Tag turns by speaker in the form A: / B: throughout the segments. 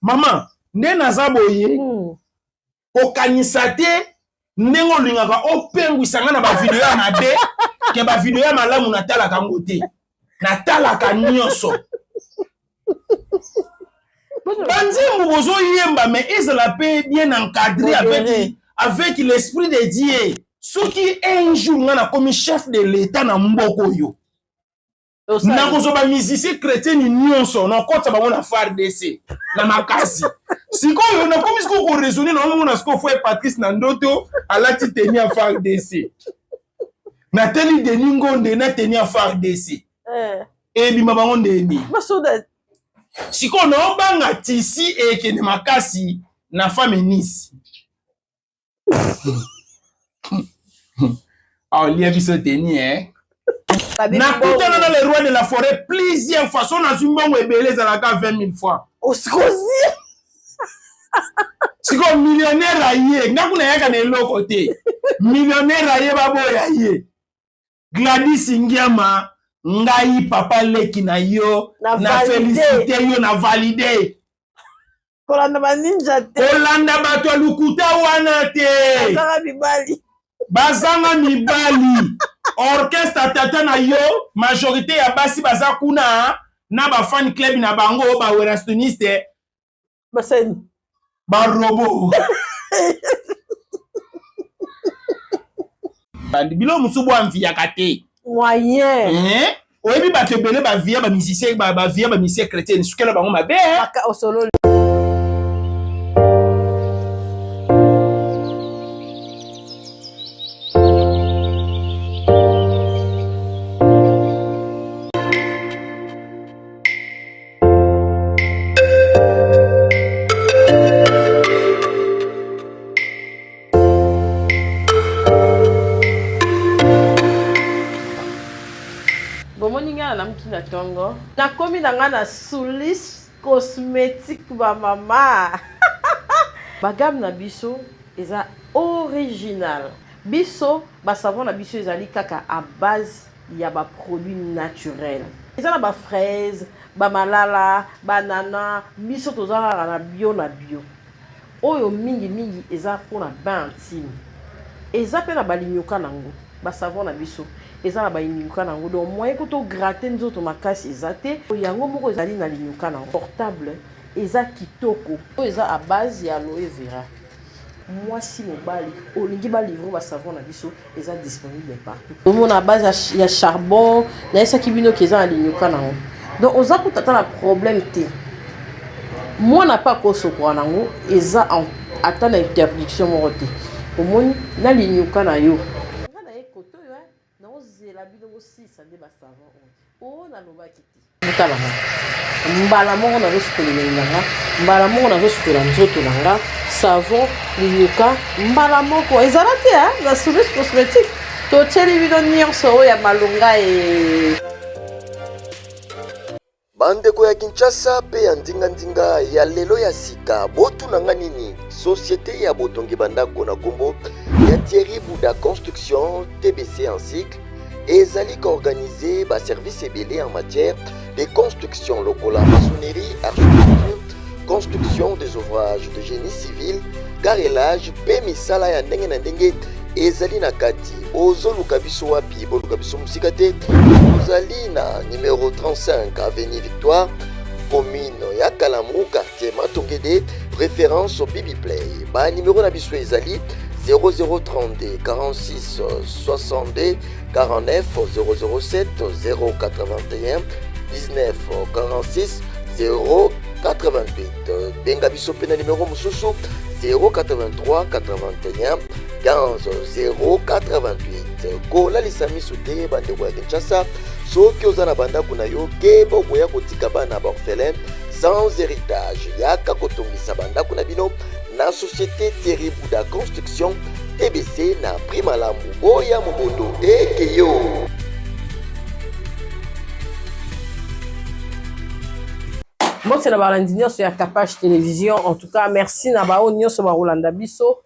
A: Mama, nde naza boye, kokanisa te ndenge olingaka opengwisa nga na bavideo ya mabe ke bavideo ya malamu natalaka yango te. Natalaka nyonso. Banzembo bozoyemba mais ezala mpe bien encadré avec l'esprit de Dieu. Soki un jour nga nakomi chef de l'État na mboka oyo, nakozwa ba musicien chrétien nyonso nakotisa bango na FARDC na makasi. Sikoyo nakomi sikoyo koraisonne na omona sikoyo frère Patrice na ndoto alati tenue ya FARDC, nateli Denis Ngonde na tenue ya FARDC, ebima bango ndeni. Sikoyo naobanga tisi ekende makasi na femme Nice. Aolia biso teni eh. Nakutana na le roi de la forêt plusieurs fois, so nazwi mbongo ebele ezalaka 20 000 fois.
B: Osikozi.
A: Sikoyo millionnaire aye, nga kuna yaka na eloko te. Millionnaire aye, baboya ye. Gladys Ngiama, ngai papa leki na yo, na félicité yo, na valide.
B: Kolanda ba ninja te.
A: Kolanda bato ya lokuta wana te.
B: Bazanga mibali.
A: Bazanga mibali. Orchestre tata na yo, majorité ya basi baza kuna na ba fan club na bango ba werastoniste.
B: Basani.
A: Ba robo. Bandi bilo musu bo enviaka te.
B: Moyen.
A: Eh? Oyebi bato ebele bavia ba musicien bavia ba musicien chrétien sukela bango mabe.
B: Baka osololi. Bomoni ngai nalamuki na tongo, nakomi na ngai na Sulis Cosmetique ba mama. Ba gamme na biso eza original. Biso ba savon na biso ezali kaka à base ya ba produits naturels. Eza na ba fraise, ba malala, ba nana, biso toza kaka na bio na bio. Oyo mingi mingi eza pona bain intime. Eza pe na ba linyoka nango. Ba savon na biso eza na ba linyoka nango. Donc moyen kutu o gratter nzoto makasi eza te. Yango moko ezali na linyoka nango. Portable eza kitoko. Oyo eza à base ya aloe vera. Mwasi mobali olingi ba livre ba savon na biso eza disponible partout. Omona base ya charbon, nayesaki bino ke eza na linyoka nango. Donc oza kuta ata na problème te. Mwana pe akosokola nango eza ata na interdiction moko te. Omoni na linyoka na yo. Nga na ye kote oyo naozela bino bosilisa nde ba savon oyo. Oh nalobaki te. Botala nga. Mbala moko nazosukola elongi na nga, mbala moko nazosukola nzoto na nga, savon, liyoka, mbala moko. Ezala te hein, na Source Cosmetique. Totieli bino nyonso oyo ya malonga e.
C: Bandeko ya Kinshasa pe ya nzinga-nzinga ya lelo ya sika, botuna nga nini? Societe ya botongi ba ndako na kombo ya Thierry Bouda Construction, TBC en cycle, ezali ko organiser ba services ebele en matière de construction lokola maçonnerie, architecture, construction des ouvrages de génie civil, carrelage pe misala ya ndenge na ndenge ezali na kati. Bozoluka biso wapi? Boluka biso mosika te, tozali na numero 35 avenue Victoire, commune ya Kalamu, quartier Matongede, référence Bibi Play. Ba numéro na biso ezali 0032 46 62 49 007 081 19 46 088. Benga biso pe na numéro mosusu 083 81 15 088. Kolalisa miso te bandeko ya Kinshasa, soki oza na bandako na yo keba okoya kotika bana ba orphelin sans héritage. Yaka kotongisa bandako na bino na société Thierry Bouda Construction TBC na prix malamu. Boya mobondo ekeyo.
B: Mbote na balandi nyonso ya Kapash Television. En tout cas, merci na bao nyonso bakolanda biso.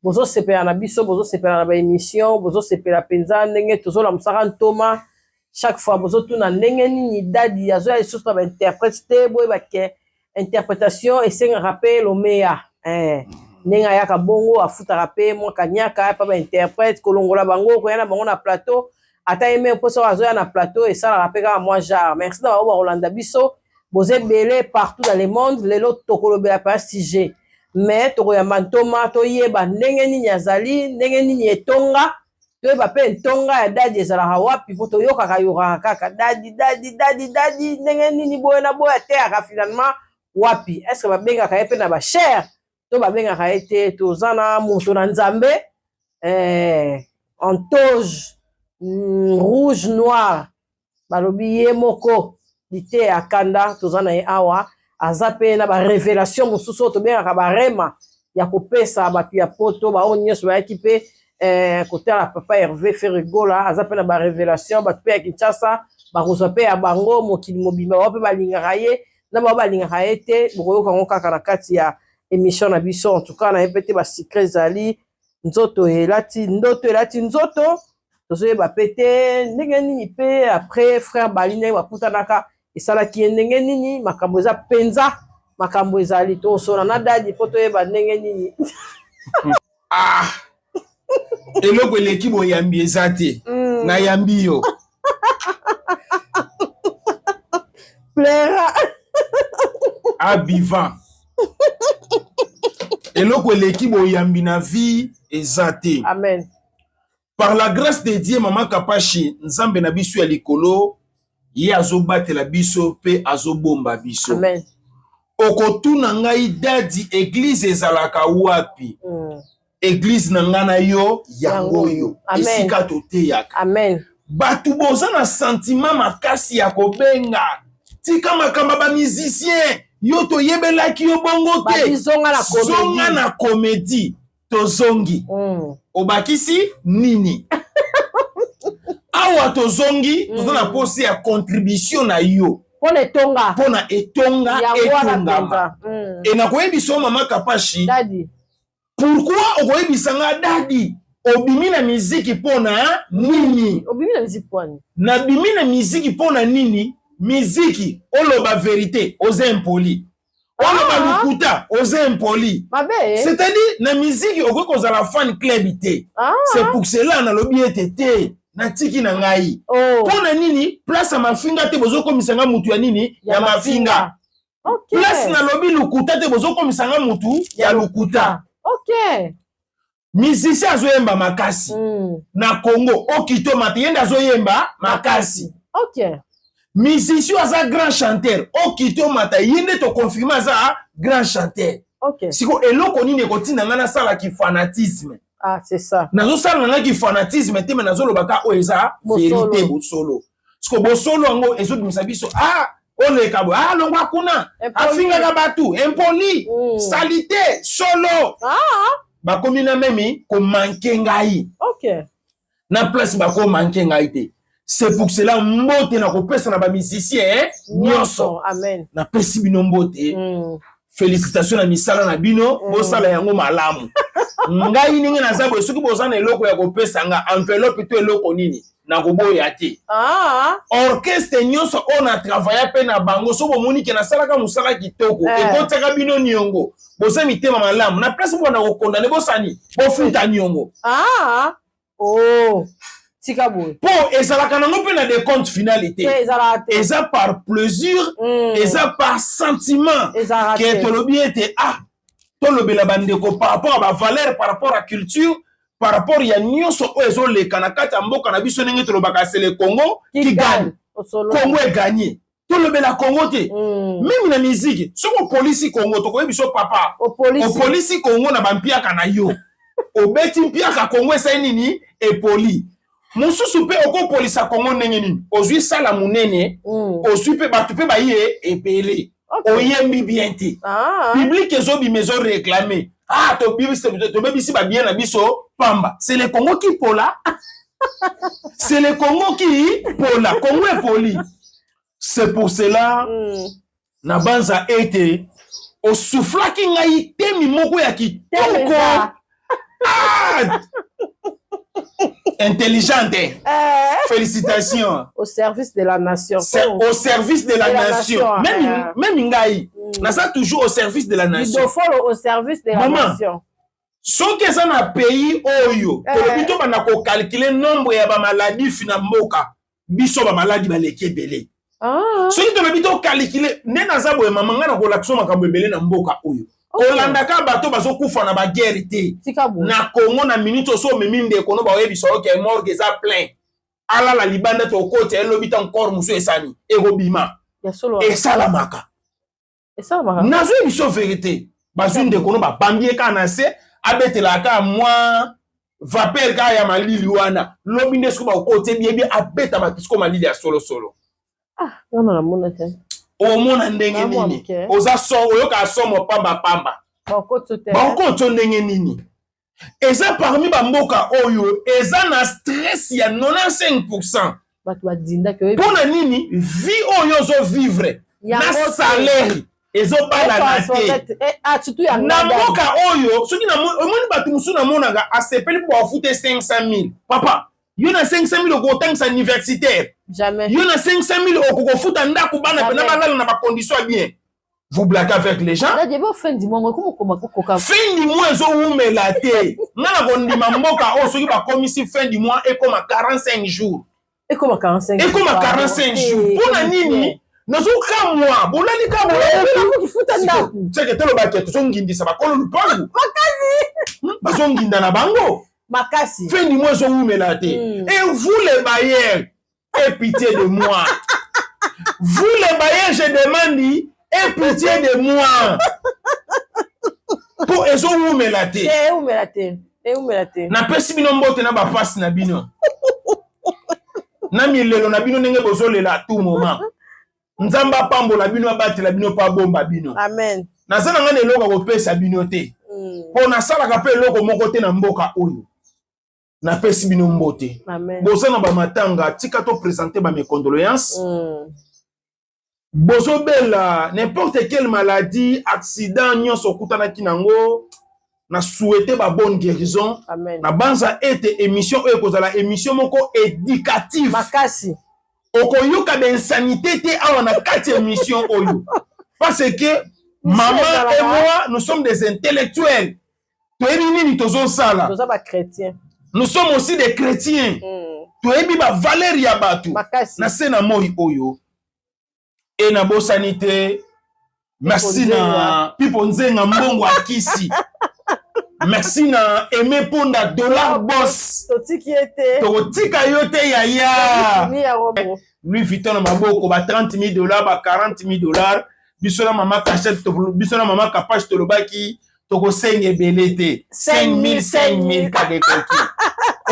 B: Bozosepela na biso, bozosepela na ba émission, bozosepela penza ndenge tozolamusaka ntoma. Chaque fois bozotuna ndenge nini Dady azoya lisusu na ba interprète te, boyeba ke. Interpretation esengaka mpe lomeya eh. Ndenge ayaka bongo afutaka mpe mwa kaniaka mpa bainterprète, kolongola bango koya na bango na plateau, ata ye meme mposa oyo azoya na plateau esalaka mpe kaka mwa genre. Merci na bango bakolanda biso, boza ebele partout dans le monde. Lelo tokolobela mpe sujet, mais tokoyamba ntoma, toyeba ndenge nini azali, ndenge nini etonga, toyeba mpe ntonga ya dadi ezalaka wapi, mpo toyokaka yokaka kaka dadi dadi dadi dadi, ndenge nini boye na boye, ateyaka finalement wapi? Est ce que babengaka ye mpe na bachere to babengaka ye te? Toza na moto na Nzambe en toge rouge noir, balobi ye moko liteya kanda. Toza na ye awa, aza mpe na barévélation mosusu oyo tobengaka barema ya kopesa bato ya Poto, baoyo nyonso bayaki mpe kotala papa Hervé Ferre Gola. Aza mpe na barévélation, bato mpe ya Kinshasa bakozwa mpe ya bango, mokili mobimba, bao mpe balingaka ye na bao balingaka ye te, bokoyoka yango kaka na kati ya émission na biso. En tout cas, nayebi mpe te, basecret ezali, nzoto elati ndoto, elati nzoto, tozoyeba mpe te ndenge nini. Mpe après frère Bali, ndenge bakutanaka, esalaki ye ndenge nini? Makambo eza mpenza, makambo ezali. Tosona na dadi mpo toyeba ndenge nini.
A: Ah, eloko eleki boyambi eza te. Nayambi yo.
B: Plera.
A: Abivan, eloko eleki boyambi na vie eza te.
B: Amen.
A: Par la grâce de Dieu, mama Kapashi, Nzambe na biso ya likolo, ye azobatela biso mpe azobomba biso.
B: Amen.
A: Okotuna ngai: dadi, église ezalaka wapi? Église na ngai na yo yango oyo.
B: Amen.
A: Esika toteyaka.
B: Amen.
A: Bato boza na sentiment makasi ya kobenga, tika makambo ya bamusicien, yo toyebelaki yo bongo te.
B: Babizonga na
A: Zonga na comédie. Tozongi. Obakisi nini awa? Tozongi, toza na posa ya contribution na yo.
B: Mpona etonga.
A: Mpona etonga
B: yango wana.
A: Etongama.
B: Mpenza.
A: E nakoyebisa yo, mama Kapashi,
B: Dadi.
A: Pourquoi okoyebisa nga: dadi, obimi na miziki mpona nini?
B: Obimi na miziki pwani?
A: Nabimi na miziki mpona nini? Miziki, oloba vérité, oza impoli, oloba lokuta, oza impoli.
B: Mabe.
A: C'est-à-dire, na miziki okoki kozala fan club te. C'est pour cela nalobi ete te, natiki na ngai. Mpo na nini? Place ya mafinga te, bozokomisa nga mutu ya nini? Ya mafinga. Place nalobi lokuta te, bozokomisa nga mutu ya lokuta. Musicien azoyemba makasi na Congo, okito mate, ye nde azoyemba makasi. Musicien aza grand chanteur, okito mata, ye nde toconfirme aza grand chanteur. Siko eloko nini ekotinda ngai nasalaki fanatisme?
B: Ah, c'est ça.
A: Nazosala na ngai fanatisme te, me nazoloba ka oyo eza
B: Bosolo.
A: vérité, bosolo. Siko bosolo yango ezobimisa biso: ah, oleka boye, ah, longwa kuna.
B: Impoli.
A: Afingaka bato, impoli, saleté, solo. Bakomi na memi komanke ngai na place bakomanke ngai te. C'est pour cela, mbote na kopesa na bamusicien nyonso.
B: Amen.
A: Napesi bino mbote. Félicitation na misala na bino. Bosala yango malamu. Ngai ndenge naza boye, soki boza na eloko ya kopesa nga, enveloppe to eloko nini, nakoboya te. Orchestre nyonso oyo na travailla mpe na bango, so bomoni ke nasalaka mosala kitoko, ekotiaka bino niongo, boza mitema malamu, na place mpona kokondane, bosani bofuta niongo.
B: Ah. Oh. Tika boye.
A: Mpo ezalaka nango mpe na décompte finale te.
B: Te, ezalaka te.
A: Eza par plaisir, eza par sentiment
B: Ezalaka
A: ke
B: te.
A: Tolobi ete ah, tolobela bandeko par rapport à bavaleur, par rapport à culture, par rapport ya nyonso oyo ezoleka na kati ya mboka na biso. Ndenge tolobaka, c'est le Congo qui gagne.
B: Osolo.
A: Congo eganye, tolobela Congo te. Meme na miziki, soki opolisi Congo, tokoyebi biso: papa,
B: Opolisi.
A: Opolisi Congo na bampiaka na yo, obeti mpiaka, Congo esali nini? Epoli. Mosusu mpe okopolisa Congo ndenge nini? Ozwi sala monene, ozwi mpe bato mpe baye ebele, oyembi bien te, public ezobima, ezoréclame: ah, tobebisi babien na biso pamba. C'est le Congo qui pola, c'est le Congo qui pola, Congo epoli. C'est pour cela na banza ete osuflaki ngai temi moko ya kitoko.
B: Temeza.
A: Ah! Intelligente.
B: Eh.
A: Félicitations.
B: Au service de la nation.
A: C'est au service de la,
B: De la
A: nation.
B: nation,
A: Même,
B: eh.
A: même ngai, naza toujours au service de la nation.
B: Idofolo au service de la
A: Maman.
B: nation.
A: Soki eza na pays oyo,
B: Eh.
A: tolobi tobanda kocalcule nombre ya bamaladif na mboka, biso bamaladi baleki ebele.
B: Ah.
A: Soki tolobi tocalcule, nde naza boye mama, ngai nakolakisa makambo ebele na mboka oyo.
B: Ok.
A: Kolandaka bato bazokufa na baguerre te.
B: Tika boye.
A: Na Congo na minute oso omemi ndeko no baoyebisa yo ke morgue eza plein. Alala libanda tokota elobi ta encore mosusu esani ekobima.
B: Ya solo.
A: Esalamaka.
B: Esalamaka.
A: Nazwi biso vérité. Bazwi ndeko no babambi ye kaka na se, abetelaka kaka mwa vapeur kaka ya malili wana. Lobi nde soki bakokota ebi abeta bato sikoyo malili ya solosolo.
B: Ah, wana namona te.
A: Omona ndenge
B: Na mwa
A: nini?
B: moke.
A: Oza so oyoka somo pamba pamba.
B: Bakoti te.
A: Bakokota ndenge nini? Eza parmi bamboka oyo eza na stress ya 95%.
B: Bato badindaki oyebi.
A: Mpona nini? Vie oyo ozovivre na
B: Yango te.
A: salaire ezobalana te.
B: Eh, ah, surtout ya
A: Na
B: ngada.
A: mboka oyo soki omoni bato mosusu namonaka asepeli mpo bafute 500 000. Papa, yo na 500 000 okotangisa universitaire.
B: Jamais.
A: Yo na 500 000 okokofuta ndako bana
B: Jamais.
A: pena balala na bacondition ya bien. Vous blaguez avec les gens.
B: Dadi, ebe fin du mois, ngo ekoma kokoka.
A: Fin du mois ezowumela te. Nga na kondima mboka oyo soki bakomisi fin du mois ekoma 45 jours.
B: Ekoma 45
A: Ekoma 45 jours. Mpona nini? Nazokamwa, bolali ka bolali.
B: Kifuta ndako.
A: Seke tolobaki tozongindisa bakolo lupangu. Makasi. Bazonginda na bango.
B: Makasi.
A: Fin du mois ezowumela te. Et vous les bailleurs, aie pitié de moi. Vous les bailleurs, je demande, aie pitié de moi. Po ezowumela te.
B: Eh, eumela te. Eumela te.
A: Napesi bino mbote na bapasi na bino. Na milelo na bino ndenge bozolela à tout moment. Nzambe apambola bino, abatela bino, mpe abomba bino.
B: Amen.
A: Naza na ngai na eloko ya kopesa bino te. Mpo nasalaka mpe eloko moko te na mboka oyo. Napesi bino mbote.
B: Amen.
A: Boza na bamatanga, tika to présenter ba mes condoléances. Bozobela n'importe quelle maladie, accident nyonso okutanaki nango, na souhaiter ba bonne guérison.
B: Amen.
A: Na banza ete émission oyo ekozala émission moko éducative.
B: Makasi.
A: Okoyoka ba insanité te awa na kati ya émission oyo. Parce que maman et moi, nous sommes des intellectuels. Toyebi nini tozosala.
B: Toza ba chrétiens.
A: Nous sommes aussi des chrétiens. Toyebi ba valeur ya bato.
B: Makasi.
A: Na se na moi oyo. E na bosani te. Merci na Pipo Nzenga mbongo akisi. Merci na Aimé Ponda dollar boss.
B: Totiki ete.
A: Totika yo te yaya.
B: Ni ya robo.
A: Louis Vuitton na maboko ba 30 000 dollars ba 40 000 dollars. Biso na mama Cachette, biso na mama Kapache tolobaki tokosenga ebele te. 5 000, 5 000 kadekoki.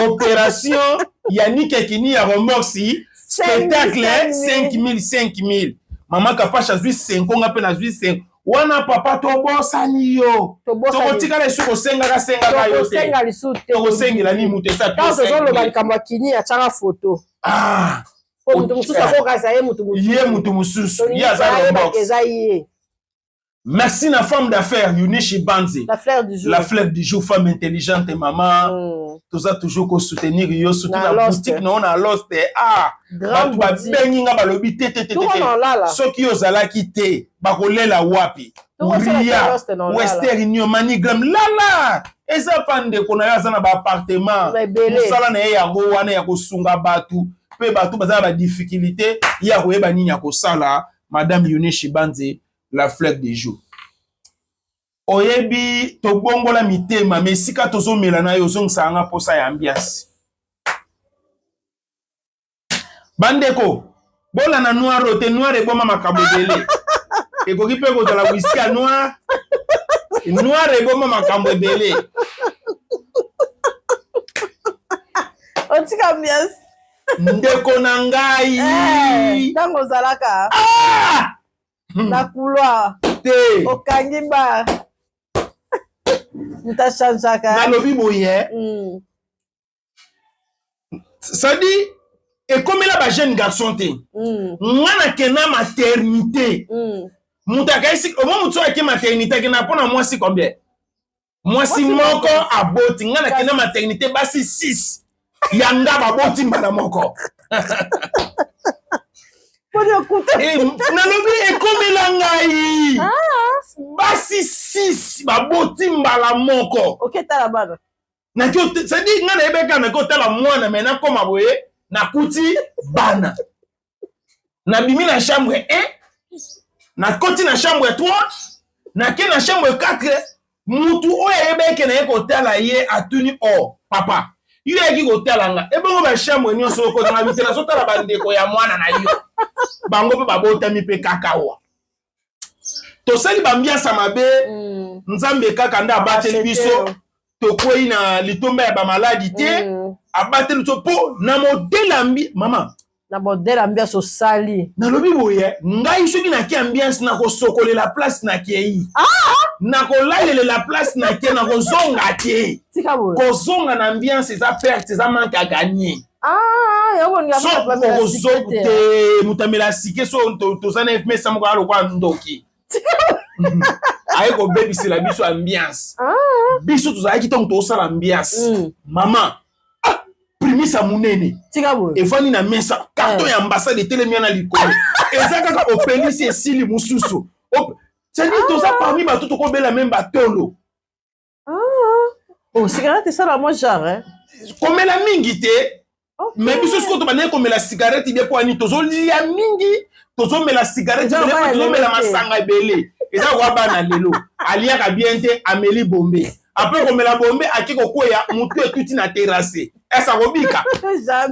A: Opération Yannick Kini ya Romboxi, spectacle 5 000, 5 000. Mama Kapache azwi 5, nga pe nazwi 5. Wana papa tobosani yo. Tokotikala lisusu kosengaka sengaka yo te.
B: Tokosenga lisusu te.
A: Tokosengela nini moto esa
B: Ntango tozoloba likambo ya Kini atiaka photo.
A: Ah.
B: Po moto mosusu akokaza ye moto mosusu.
A: Ye moto mosusu. Ye aza
B: Tolingi
A: Rombox.
B: eza ye.
A: Merci na femme d'affaires Yunishi Banzi.
B: La fleur du jour.
A: La fleur du jour, femme intelligente et maman. Toza toujours ko soutenir yo surtout
B: Na
A: na
B: Lost.
A: boutique na on a Lost. Ah,
B: Grande
A: bato ba
B: boutique.
A: bengi nga balobi te te te te.
B: Tout on lala.
A: Soki ozalaki te, bakolela wapi?
B: Tout on
A: Ria,
B: Lost na lala.
A: Western Union, MoneyGram, lala. Eza pa ndeko na yo aza na ba appartement.
B: Na ebele.
A: Mosala na ye yango wana ya kosunga bato pe bato baza na ba difficulté ya koyeba nini ya kosala. Madame Yunishi Banzi, la fleur du jour. Oyebi tobongola mitema, mais esika tozomela na yo ozongisaka nga posa ya ambiance. Bandeko, bolanda noir oyo te, noir eboma makambo ebele. Ekoki mpe kozala whisky ya noir. Noir eboma makambo ebele.
B: Otika ambiance.
A: Ndeko na ngai.
B: Eh, ntango ozalaka.
A: Ah!
B: Na couloir.
A: Te.
B: Okangi bar. Moto achangeaka.
A: Nalobi boye. C'est-à-dire, ekomela ba jeune garçon te. Nga nakenda maternité. Moto akaisi, au moins moto ake maternité, akenda mpona mwasi combien? Mwasi
B: Mwasi
A: moko
B: moko.
A: aboti. Nga nakenda maternité basi 6. Yanga baboti mbala moko. Eh, nalobi ekomela ngai ah. Basi 6 baboti mbala moko.
B: Oketala bana.
A: C'est-à-dire ngai nayebaki kaka naki otala mwana, me nakoma boye nakuti bana. Nabimi na chambre 1, nakoti na chambre 3, nake na chambre 4. Mutu oyo ayebaki ke naye kotala ye atuni: "O oh, papa, yo yaki kotala nga, ebongo bachambre nyonso okotanga bite?" Nazotala bandeko ya mwana na yo, bango mpe babotami mpe kaka wa. Tosali baambiance ya mabe. Nzambe kaka nde abateli biso, tokwei na litomba ya bamaladi te. Abateli biso mpo na modèle ambi mama.
B: Na modèle ambiance osali.
A: Nalobi boye, ngai soki nake ambiance, nakosokolela place nakei, nakolalelela place nake, nakozonga te. Kozonga na ambiance eza perte, eza manque à gagner.
B: Ah,
A: so te, moto amela sike, so toza na mesa moko ya lokwa ndoki, aye kobebisela biso ambiance. Biso tozalaki, ntango tozosala ambiance, mama, ah, primisa monene evandi na mesa, carton ya ambassade etelemi wana likolo, eza kaka opelisi, esili, mosusu. C'est-à-dire toza parmi bato tokobela même batolo.
B: Oh, cigarette esala mwa genre.
A: Komela mingi te, mais biso sikoyo tobandaki komela cigarette bie mpo ani tozolia mingi, tozomela cigarette ebele, tozomela masanga ebele. Eza kwa bana lelo, aliaka bien te, ameli bombe, après komela bombe ake kokweya, motu etuti na terrasse. Ese akobika?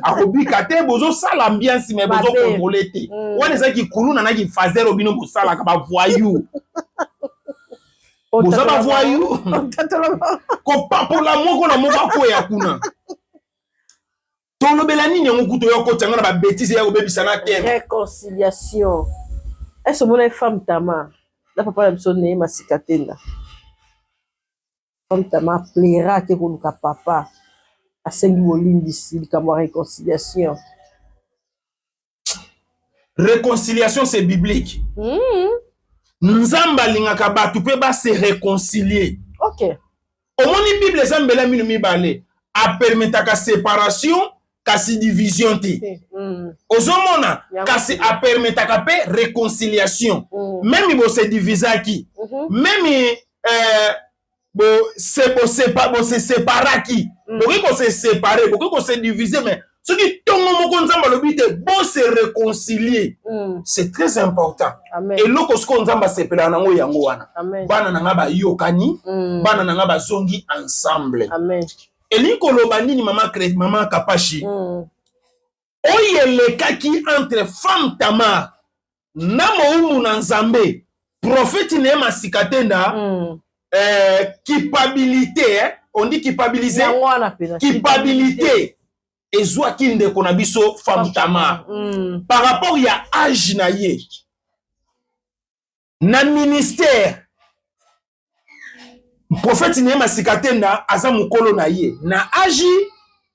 A: Akobika te. Bozosala ambiance mais bozocontrôler te. Wana ezalaki kuluna na kifazero. Bino bosalaka bavoyou, boza bavoyou, kopapola moko na moko akwea kuna. Tolobela nini yango kutu? Oyo okoti yango na babêtises ya kobebisa na thème.
B: Réconciliation, est-ce omona femme Tama na papa na biso Neye Masika Tenda? Femme Tama pleura, ake koluka papa, asengi bolimbisi, likambo ya réconciliation.
A: Réconciliation, c'est biblique. Nzambe alingaka bato mpe base réconcilier. Omoni, Bible eza mbela mino mibale, apermettaka séparation kasi division te. Ozomona, kasi apermettaka mpe réconciliation. Même bose divisaki, même bose séparaki, bokoki kose séparer, bokoki kose diviser, mais soki ntongo moko Nzambe alobi te bose réconcilier. C'est très important. Eloko sikoyo Nzambe asepelaka nango yango wana. Bana na nga bayokani, bana na nga bazongi ensemble. Elingi koloba nini, mama, mama Kapashi? Oyo elekaki entre femme Tamar na mowumbu na Nzambe, prophète Neye Masika Tenda, culpabilité, eh? On dit culpabiliser. Culpabilité ezwaki ndeko na biso femme Tamar par rapport ya age na ye na ministère. Prophète Neye Masika Tenda aza mokolo na ye na age,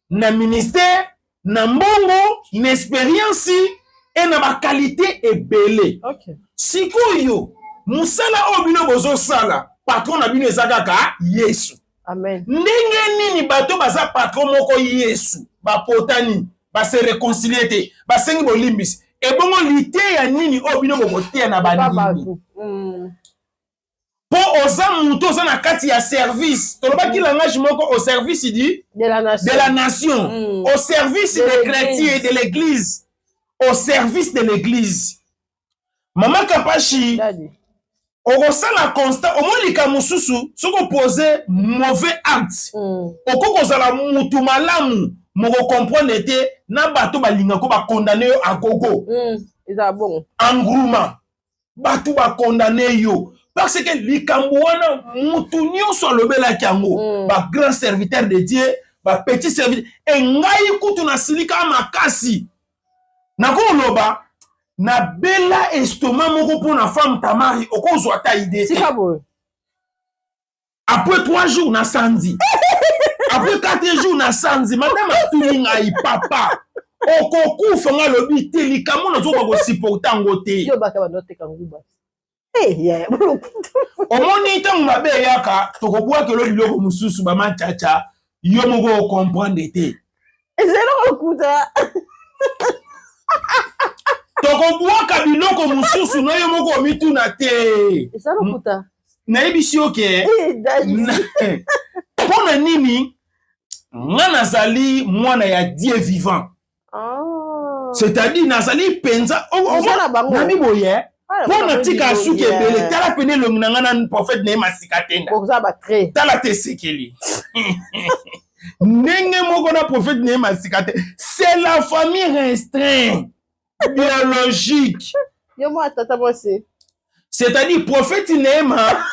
A: na ministère, na mbongo, na expérience e na baqualité ebele. Sikoyo mosala oyo bino bozosala, patron na bino eza kaka Yesu.
B: Amen.
A: Ndenge nini bato baza patron moko Yesu, bapotani, base réconcilier te, basengi bolimbisi? Ebongo liteya nini oyo bino bokoteya na bandimi? Mpo oza motu oza na kati ya service, tolobaki langage moko, au service du
B: de la nation,
A: de la nation. Au service
B: de
A: des chrétiens, de l'église, au service de l'église. Mama Kapashi, okosala constat, omolika mosusu, soki opose mauvais acte, okoki kozala mutu malamu moko, comprendre te na bato balingako bacondamner yo agogo.
B: Eza bongo.
A: Engroupement, bato bacondamner yo parce que likambo wana mutu nyonso alobelaki yango. Bagrand serviteur de Dieu, bapetit serviteur e ngai kutu nasilika makasi, nakoloba nabela estomac moko mpona femme Tamari, okozwa ata idée te.
B: Sika boye.
A: Après 3 jours na sanzi, après 4 jours na sanzi, madame atuni ngai: "Papa, okokufa?" Ngai alobi te, likambo nazokoka kosupporter yango te.
B: Yo baka bando oteka nguba. Eh, yeah.
A: Omoni, ntango mabe eyaka, tokobwakelo biloko mosusu, bamachacha, yo moko ocomprendre te.
B: Ezali lokuta.
A: Tokobwaka biloko mosusu na yo moko omituna te.
B: Eza lokuta.
A: Nayebisi yo ke eh, mpo na nini nga nazali mwana ya Dieu vivant.
B: Ah.
A: C'est-à-dire nazali mpenza nabi boye
B: ah,
A: mpo natika suki ebele. Tala pene elongi na ngai na prophète na ye masika tenda, tala te esekeli ndenge moko na prophète na ye masika te. C'est la famille restreinte biologique.
B: Yo mwa tata mwasi.
A: C'est-à-dire prophète Neema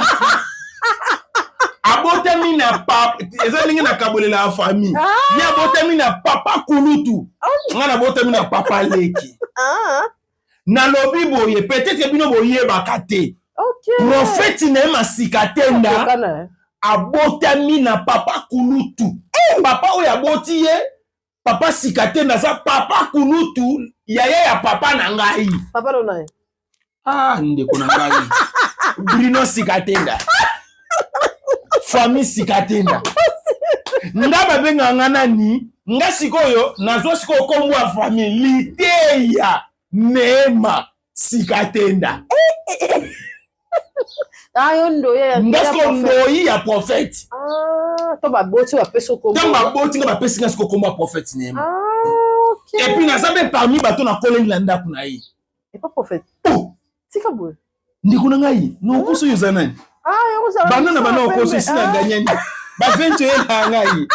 A: abotami na papa, eza ndenge nakabolela ya famille.
B: Ah.
A: Ye abotami na papa kulutu, nga nabotami na papa leki. Nalobi boye, peut-être bino boyebaka te, prophète Neema Sikatenda
B: Kokana.
A: Abotami na papa kulutu. Papa oyo aboti ye, papa Sikatenda, aza papa kulutu, yaya ya papa na ngai.
B: Papa no naye.
A: Ah, ndeko na ngai Bruno Sikatenda, famille Sikatenda, nga babengaka nga nani? Nga sikoyo nazwa sikoyo kombo ya famille, Liteya Neema Sikatenda.
B: Ah, yo ndoyi ya
A: Nga
B: ya
A: sikoyo
B: prophète.
A: Ndoyi ya prophète.
B: Ah, to baboti bapesi kombo.
A: Ntango baboti nga, bapesi nga sikoyo kombo ya prophète Neema.
B: Ah, ok.
A: Et puis naza mpe parmi bato nakoleli na ndako na ye.
B: Epa prophète.
A: Oh.
B: Tika boye.
A: Ndeko na ngai, nokoso oyo oza nani?
B: Ah, yo kozala.
A: Banda na banda okoso esi na ganyani ba 20 oyelaka ngai.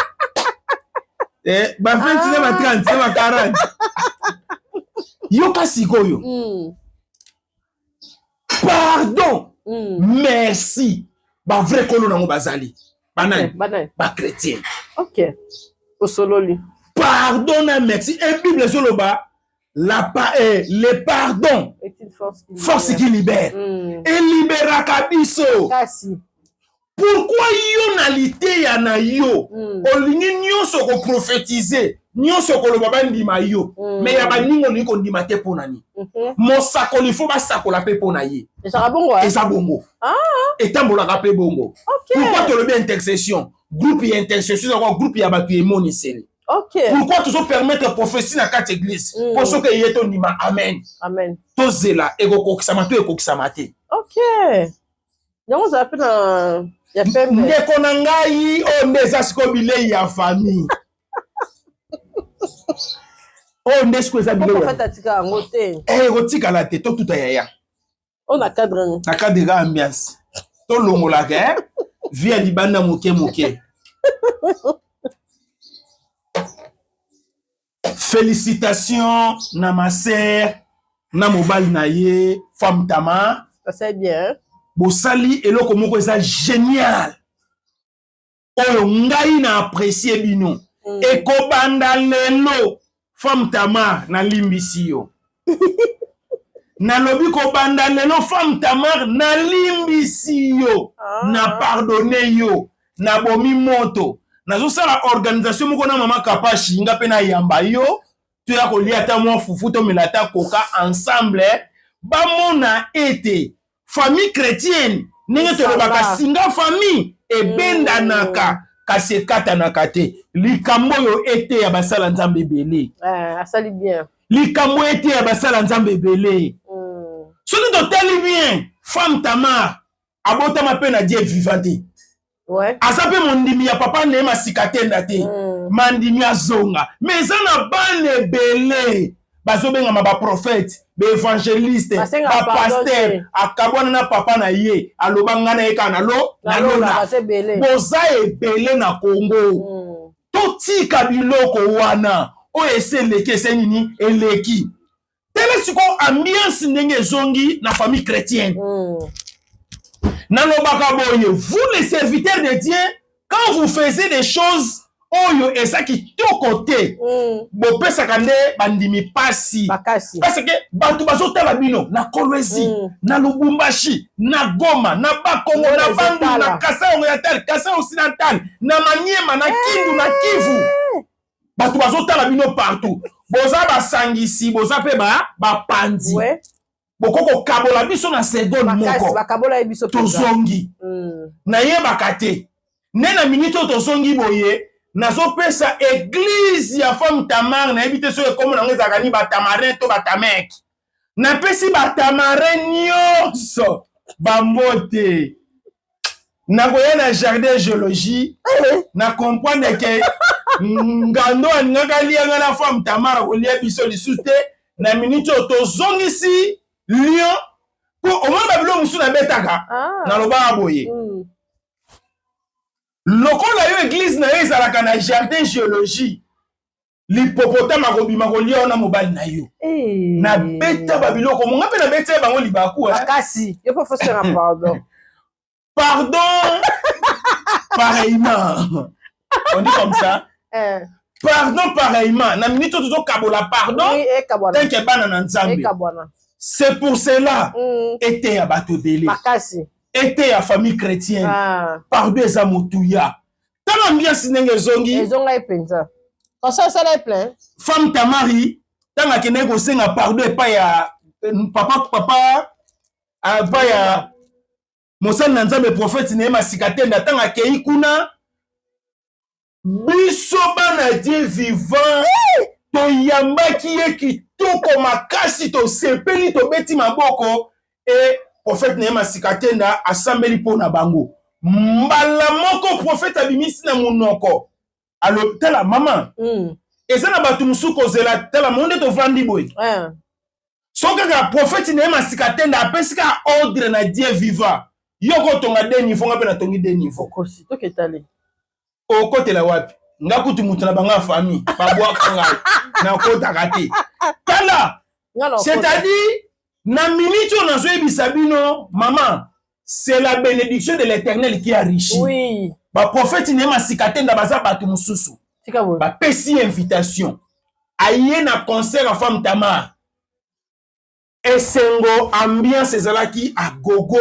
A: Eh, ba 20 na ba 30 na ba 40. Yoka sikoyo. Pardon. Merci. Ba vrai kolo nango bazali banani?
B: Banani?
A: Bachrétien.
B: Ok. Osololi.
A: Pardon na merci e Bible ezoloba le pardon
B: est une force qui
A: force
B: libère.
A: Qui libère. Eliberaka biso.
B: Kasi.
A: Pourquoi yo na liteya na yo olingi nyonso koprophétise, nyonso koloba bandima yo, mais ya baninga olingi kondima te? Mpo na nini? Mosakoli fo basakola mpe mpo na ye.
B: Ezalaka bongo, eh?
A: Eza bongo. Etambolaka mpe bongo. Pourquoi tolobi intercession, groupe ya intercession ezalaka groupe ya bato ya emoniseli? Pourquoi tozopermettre prophétie na kati église? Mpo soki eye, tondima amen.
B: Amen.
A: Tozela ekokokisama to ekokisama te.
B: Ok. Yango ozala mpe na ya pembe.
A: Ndeko na ngai, oyo nde eza sikoyo bilei ya famille, oyo nde sikoyo eza
B: Po
A: bilei ya
B: prophète atika yango te.
A: Eh, ekotikala te, totuta yaya.
B: Oyo na cadre nini?
A: Na cadre ya ambiance, tolongolaka eh? Vie ya libanda moke moke. Félicitations na ma sœur na mobali na ye, femme Tamar.
B: Ça c'est bien.
A: Bosali eloko moko eza génial oyo ngai na apprécie bino. Ekobanda lelo, femme Tamar, nalimbisi yo. Nalobi kobanda lelo, femme Tamar, nalimbisi yo. Na pardonne yo, nabomi moto. Nazosala organisation moko na mama Kapashi, nga mpe nayamba yo, toya kolia ata mwa fufu, tomela ata koka ensemble, bamona ete famille chrétienne, ndenge tolobaka, singa famille ebendanaka, kasi ekatanaka te. Likambo oyo eteya basala Nzambe ebele.
B: Eh, asali bien.
A: Likambo eteya basala Nzambe ebele. Soki totali bien, femme Tamar abotama mpe na Dieu vivant te. Aza mpe mondimi ya papa Neema Sikatenda te. Mandimi azonga, mais eza na bana ebele bazobengama baprophète, baévangéliste,
B: Basenga pardon
A: bapaster.
B: Te.
A: Akabwana na papa na ye, aloba ngai na ye kaka na lo na
B: na lola.
A: lola.
B: Baza ebele.
A: Boza ebele na Kongo. Totika biloko wana oyo esi eleki. Ese nini eleki? Tele sikoyo ambiance ndenge ezongi na famille chrétienne. Nalobaka boye, vous les serviteurs de Dieu, quand vous faisiez des choses oyo eza kitoko te, bopesaka nde bandimi pasi.
B: Makasi.
A: Parce que bato bazotala bino na Kolwezi, na Lubumbashi, na Goma, na Bakongo, na
B: Ngolo
A: Bandundu, na
B: ezotala.
A: Kasai Oriental, Kasai Occidental, na Maniema, na Kindu, na Kivu. Bato bazotala bino partout. Boza basangisi, boza mpe bapanzi. Boko kokabola biso na seconde
B: Makasi.
A: moko.
B: Bakabola ye biso mpenza.
A: Tozongi. Nayebaka te nde na minute oyo tozongi boye. Nazopesa église ya femme Tamar, nayebi te soki ekomo nango ezalaka nini, batamarin to batamek. Napesi batamarin nyonso bambote. Nakoya na jardin géologie, na comprendre ke ngando alingaka alia nga na femme Tamar, akolia biso lisusu te. Na minute oyo tozongisi lion, mpo omoni babilo mosusu nabetaka. Nalobaka boye: lokola yo église na yo ezalaka na jardin géologie, l'hippopotame akobima kolia wana mobali na yo. Nabeta babiloko monga mpe nabeti ye bango libaku, eh.
B: Makasi, yo mpo fosenga pardon.
A: Pardon pareillement, on dit comme ça. Pardon pareillement. Na minute oyo tozokabola pardon.
B: Oui, ekabwana.
A: Tant que bana na Nzambe.
B: Ekabwana.
A: C'est pour cela ete ya bato ebele, ete ya famille chrétienne. Pardon eza motuya. Ntango ambiance ndenge ezongi,
B: Ezonga ye mpenza, conseil osala ye plein.
A: Femme Tamari, ntango akendaki kosenga pardon epai ya papa, epai ya mosali na Nzambe, prophète Nehema Sikatenda, ntango akei kuna, biso bana Dieu vivant toyambaki ye kitoko makasi, tosepeli, tobeti maboko. E prophète Nehema Sikatenda asambeli mpo na bango. Mbala moko prophète abimisi na monoko, alo tala mama, eza na bato mosusu kozela. Tala mo nde tovandi boye, so kaka prophète Nehema Sikatenda apesi kaka ordre na Dieu vivant, yo kotonga deux niveau, nga mpe natongi deux niveau.
B: Okosi, toketali.
A: Okotela wapi? Nga kutu moto na bango ya famille babwaka ngai, nakotaka te. Tala,
B: Nga na okota.
A: C'est-à-dire na minute oyo nazoyebisa bino, mama, c'est la bénédiction de l'Éternel qui enrichit. Baprophète Nehema Sikatenda baza bato mosusu.
B: Tika boye.
A: Bapesi ye invitation, aye na concert ya femme Tamar. Esengo, ambiance ezalaki agogo.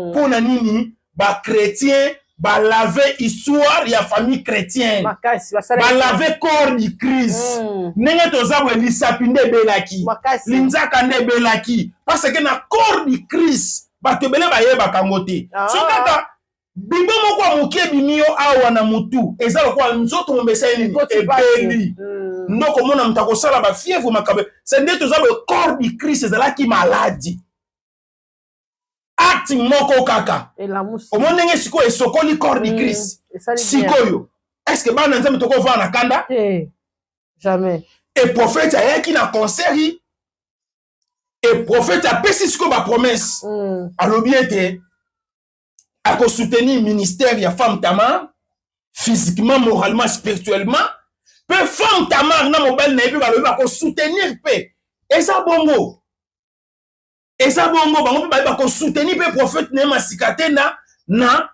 A: Mpo na nini? Bachrétien balave histoire ya famille chrétienne.
B: Makasi basala.
A: Balave corps du Christ. Ndenge toza boye, lisapi nde ebelaki, linzaka nde ebelaki, parce que na corps du Christ bato ebele bayebaka yango te. So kaka bibo moko ya moke ebimi yo awa na motu, eza lokola nzoto mombesa ye nini.
B: Ekoti pasi.
A: Ebeli. Nde okomona moto akosala bafièvre, makambo se nde toza boye. Corps du Christ ezalaki maladi, acte moko kaka.
B: Elamusi.
A: Omoni ndenge sikoyo esokoli corps du Christ.
B: Esali bien.
A: Sikoyo est ce que bana Nzambe tokovanda na kanda?
B: Te, jamais.
A: E prophète ayaki na concert, e prophète apesi sikoyo bapromesse. Alobi ete akosoutenir ministère ya femme Tamar physiquement, moralement, spirituellement. Mpe femme Tamar na mobali na ye mpe balobi bakosoutenir mpe. Eza bongo, eza bongo. Bango mpe bayebi bakosoutenir mpe prophète na ye Masika te na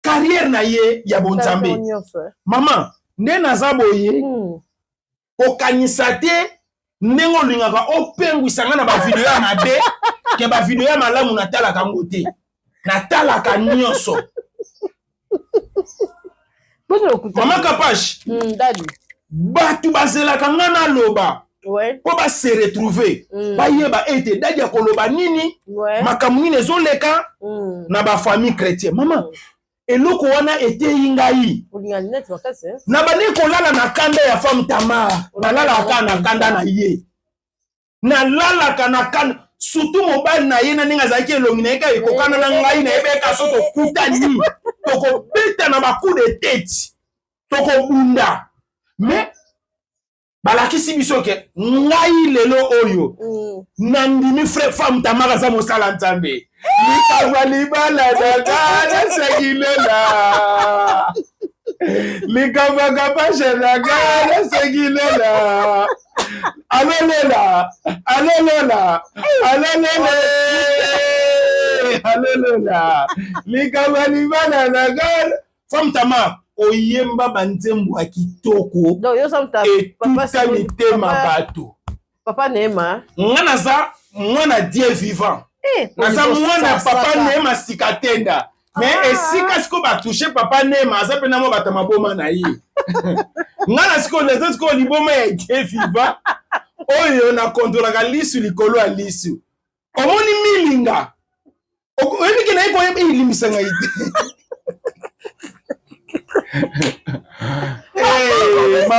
A: carrière na ye ya bonzambe.
B: Yango nyonso, eh.
A: Mama, nde naza boye, kokanisa te ndenge olingaka opengwisa nga na bavideo ya mabe ke bavideo ya malamu natalaka yango te. Natalaka nyonso.
B: Boni lokuta?
A: Mama Kapash.
B: Daddy.
A: Bato bazelaka nga naloba mpo base retrouve, bayeba ete Daddy akoloba nini, makambo nini ezoleka na bafamille chrétien. Mama, eloko wana eteyi ngai.
B: Olinga net makasi, eh?
A: Na bandi kolala na kanda ya femme Tamar, nalalaka kaka na kanda na ye, nalalaka na kanda, surtout mobali na ye, na ndenge azalaki, elongi na ye kaka ekokana na ngai. Nayebeka so tokutani, tokobeta na bacoup de tête, tokobunda. Mais balakisi biso ke ngai lelo oyo nandimi frère femme Tamar aza mosala Nzambe. Likambo ya libala nanga nasengilela, likambo ya Kapashe nanga nasengilela, alolela, alolela, alolele, alolela, likambo ya libala nanga. Femme Tamar oyemba banzembo ya kitoko.
B: Donc yo oza moto papa
A: etuta mitema bato.
B: Papa Neema.
A: Nga naza mwana Dieu vivant. Naza mwana papa Neema Sikatenda, mais esika sikoyo batouche papa Neema, aza mpe na mwa bato ya maboma na ye. Nga na sikoyo naza sikoyo liboma ya Dieu vivant oyo nakontrolaka lisu likolo ya lisu. Omoni milinga, oyebi ke naye koyeba elimbisa ngai te.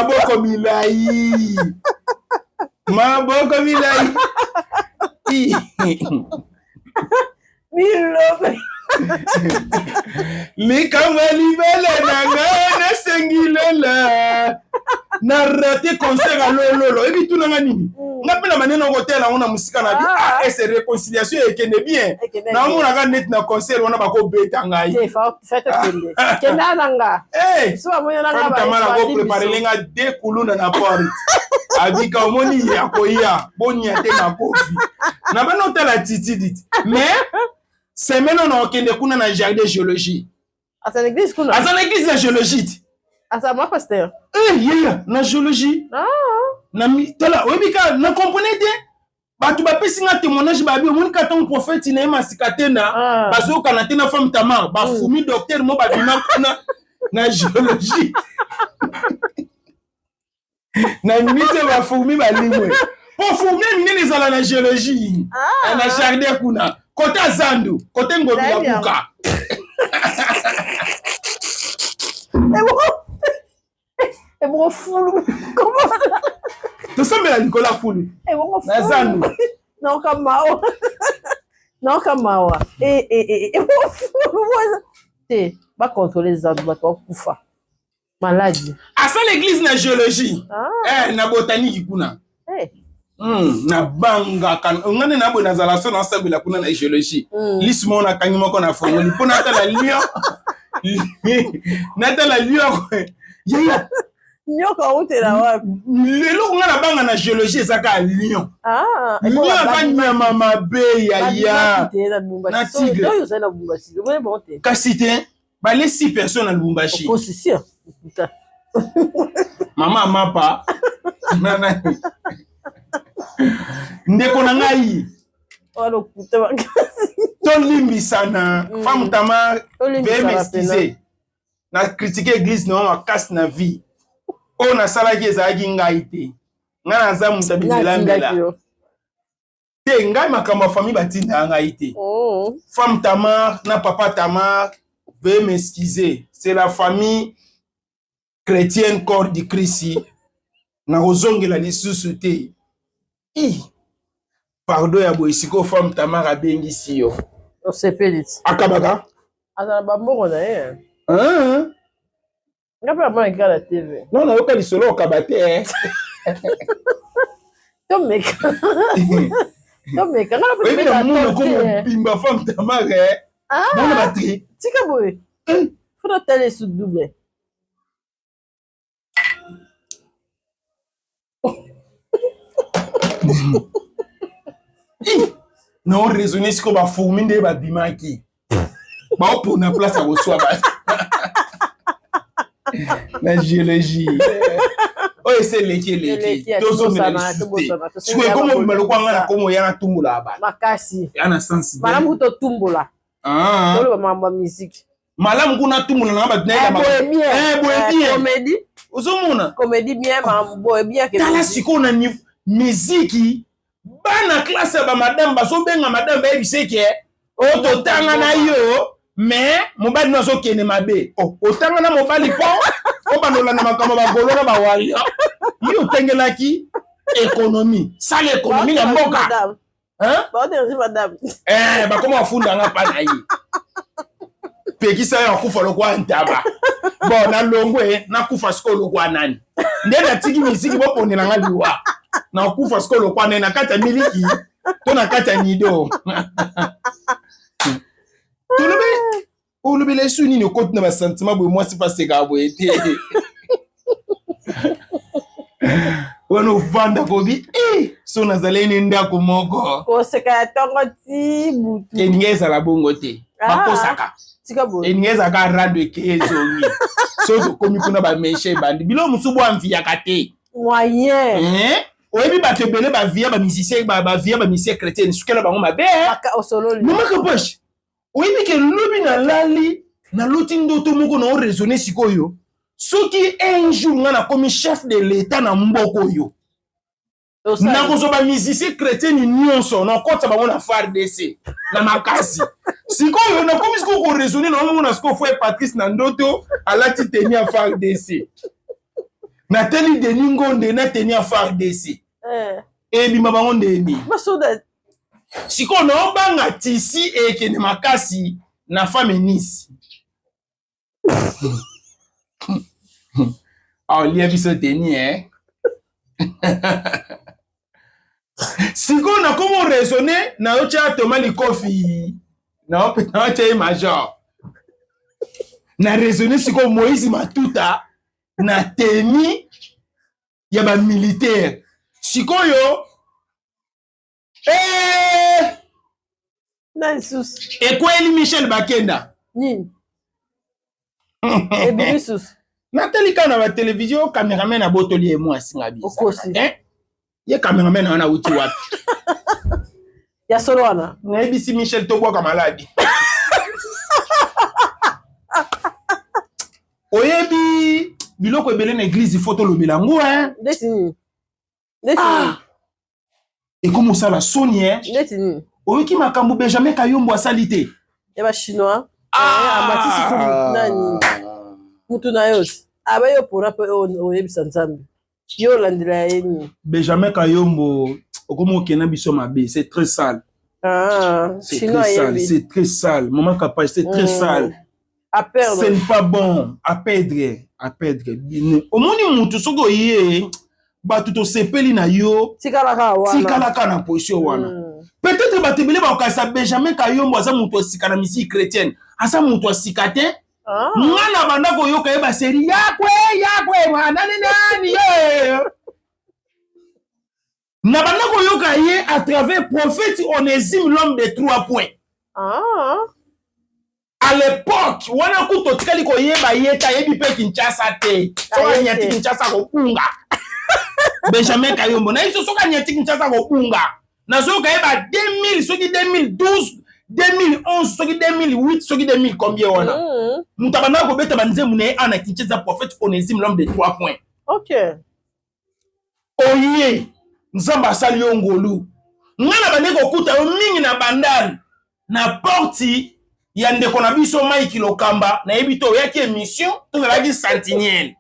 A: Maboko milai, maboko milai.
B: Bilobe.
A: Likambo ya libele na ngai nasengi lela na rate concert ya lololo. Oyebi tuna nga nini? Nga mpe na manene okotela yango na mosika na bi.
B: Ah.
A: Ah, ese réconciliation ekende bien.
B: Ekende.
A: Naomonaka neti na concert wana bakobeta ngai.
B: Te, fa tokende. Kenda na nga.
A: Eh!
B: So bamoni na nga
A: Femme
B: ba-
A: Tamara
B: ba-
A: ko préparer nga de kuluna na porte. Abika omoni ya koya bonya te makofi. Na bana otala titi dit. Mais semaine on okende kuna na jardin géologie.
B: Aza na église kuna.
A: Aza na église ya géologie. ti.
B: Aza ma pasteur.
A: Eh yeya na géologie.
B: Ah.
A: Na mi tala oyebi ka na comprenez te. Bato bapesi nga témoignage babi omoni ka ntango prophète na ye masika te na
B: Ah.
A: bazokana te na femme Tamar bafumi docteur mo babima kuna na géologie na minute bafumi balimwe po fumi ya minene ezala na géologie.
B: Ah.
A: Na jardin kuna kote ya zandu kote ngobi ya
B: Nayebi yango.
A: buka.
B: Ebongo fulu. Comment?
A: Tosambela likolo ya fulu
B: Ebongo
A: na
B: fulu.
A: zandu.
B: Naoka mawa. Naoka mawa. Eh eh eh. Ebongo fulu wana. Te, ba contrôler zandu bato bakufa. Maladi.
A: Asala église na géologie.
B: Ah.
A: Eh, na botanique kuna.
B: Eh.
A: Nabangaka nga nde naboye nazala so nasambela kuna na géologie. Lisu moko nakangi moko na fongoli mpo natala lion, natala lion yaya.
B: Nyoka outela wapi?
A: Lelo nga nabanga na géologie eza kaka lion.
B: Ah,
A: Lion aza nyama mabe yaya. Na tigre.
B: Oyo ozali na Lubumbashi, omoni bango te.
A: Kasi te bale 6 personnes na Lubumbashi.
B: Okosi sir. Puta.
A: Mama mapa na nani ndeko na ngai.
B: Oyo lokuta makasi.
A: Tolimbisana. Femme Tamar, veuillez
B: Tolimbisana
A: m'excuser na critique église na yo makasi na vie oyo nasalaki ezalaki ngai te. Ngai naza moto ya
B: Natindaki
A: bimelambela
B: yo.
A: te. Ngai makambo ya famille batindaka ngai te. Femme Tamar na papa Tamar, veuillez m'excuser, c'est la famille chrétienne corps du Christ. Nakozongela lisusu te. I pardon ya boye sikoyo femme Tamar abengisi yo.
B: Osepeli ti.
A: Akabaka.
B: Aza na bambongo na ye.
A: Ah.
B: Nga mpe namonaki kaka na TV.
A: Non, nayoka lisolo okaba te eh.
B: Tomeka. Tomeka. Nga na
A: Oyebi na monoko
B: mpe
A: mobimba femme Tamar eh.
B: Ah.
A: Mona batri.
B: Tika boye. Faut natala esu double.
A: Na oraisonne sikoyo bafourmi nde babimaki baopona place ya koswa bato na géologie oyo ese eleki eleki
B: Eleki,
A: tozongela
B: tobosana,
A: lisusu te.
B: tobosana.
A: Sikoyo ekoma obima lokwa nga na komo ya natumbola ya bato.
B: Makasi.
A: Ya na sens te.
B: Malamu kutotumbola.
A: Ah.
B: Toloba makambo ya musique.
A: Malamu kuna tumbola na bato
B: Eh,
A: nayeba.
B: boye bien.
A: Eh, boye
B: Eh,
A: bien.
B: Comédie.
A: Ozomona.
B: Comédie bien, makambo boye bien. Ke
A: Tala
B: comédie.
A: sikoyo na niveau miziki bana classe ya bamadame bazobenga madame bayebisa eke oyo totanga na yo mais mobali no azokende mabe. Oh, otanga na mobali mpo obanda olanda makambo ya bagolo na bawaria. Yo otengelaki économie, sala économie na mboka.
B: Madame.
A: Hein?
B: Baoderange madame.
A: Eh, bakoma bafundanga mpa na ye pekisa yo akufa lokwa ntaba. Bon, nalongwe nakufa sikoyo lokwa nani? Nde natiki miziki boponela nga liwa nakufa sikoyo lokwa nani? Na kati ya miliki to na kati ya nido? Tolobi olobela esu nini okoti na basentiment boye mwasi pasekaka boye te wana ovanda kobi eh, so nazalaki ne ndako moko.
B: Koseka ya ntongo ti butu.
A: Elingi ezala bongo te.
B: Ah.
A: Bakosaka.
B: Tika boye.
A: Elingi ezalaka rando eke ezongi so tokomi kuna bameshe ebandi biloko mosusu bo amviyaka te.
B: Moyen.
A: Eh? Oyebi bato ebele bavia bamusicien bavia bamusicien chrétien sukela bango mabe eh?
B: Baka osololi.
A: Mama Kapash, oyebi ke lobi nalali naloti ndoto moko na oraisonne sikoyo soki un jour nga nakomi chef de l'état na mboka oyo
B: Osali.
A: Nakozwa bamusicien chrétien nyonso nakotisa bango na FARDC na makasi. Sikoyo nakomi sikoyo koraisonne naomona sikoyo frère Patrice na ndoto alati teni ya FARDC. Natali Denis Ngonde na teni ya FARDC.
B: Eh.
A: Ebima bango ndeni.
B: Basoda.
A: Sikoyo naobanga tisi ekende makasi na femme Nice. Aolia biso teni eh. Sikoyo nakomi oraisonne naotya Thomas Likofi naotya ye major na raisonne sikoyo Moïse Matuta na teni ya bamilitaire sikoyo eh!
B: Na lisusu
A: ekweli Michel Bakenda
B: nini ebimi susu
A: natali kaka na batelevizio cameraman abotoli ye mwasi nga
B: Okosi.
A: eh? Ye cameraman wana awuti wapi?
B: Ya solo wana.
A: Nayebisi Michel tobwaka maladi. Oyebi biloko ebele na eglise faut tolobela yango hein.
B: Ndeti nini? Ndeti
A: Ah!
B: nini?
A: Ekomi osala soni hein.
B: Ndeti nini?
A: Oyoki makambo Benjamin Kayombo asali te.
B: Ya ba chinois. Eh, amatisi su nani? Mutu na yo. Aba yo pona pe oyebisa Nzambe. Yo olandela ye nini?
A: Benjamin Kayombo okomi okenda biso mabe, c'est très sale.
B: Ah,
A: C'est
B: chinois
A: très sale,
B: ayebi.
A: c'est très sale. Maman Kapage, c'est très sale.
B: A perdre.
A: Ce n'est pas bon. À perdre, à perdre. Omoni mutu soki oye bato tosepeli na yo
B: Tikalaka wana.
A: tikalaka na position wana. Peut-être bato ebele bakokasa Benjamin Kayombo aza moto ya sika na musique chrétienne. Aza moto ya sika te.
B: Ah.
A: Nga na banda koyoka ye baseri yakwe yakwe mwana ni nani ye. Na banda koyoka ye à travers prophète Onésime l'homme de 3 points.
B: Ah.
A: À l'époque wana kutu totikali koyeba ye te, ayebi mpe Kinshasa te. Soki
B: Aye
A: anyati
B: te.
A: Kinshasa akobunga. Benjamin Kayombo na biso soki anyati Kinshasa akobunga. Nazoyoka ye ba 2000 soki 2012 2011 soki 2008 soki 2000 combien wana. Moto abandaka kobeta banzembo na ye ana Kinshasa, prophète Onésime l'homme de 3 points.
B: Ok.
A: Oye Nzambe asali yo ngolu. Nga na bande kokuta yo mingi na bandal na porte ya ndeko na biso Mike Lokamba, nayebi te oyaki émission tozalaki sentinelle.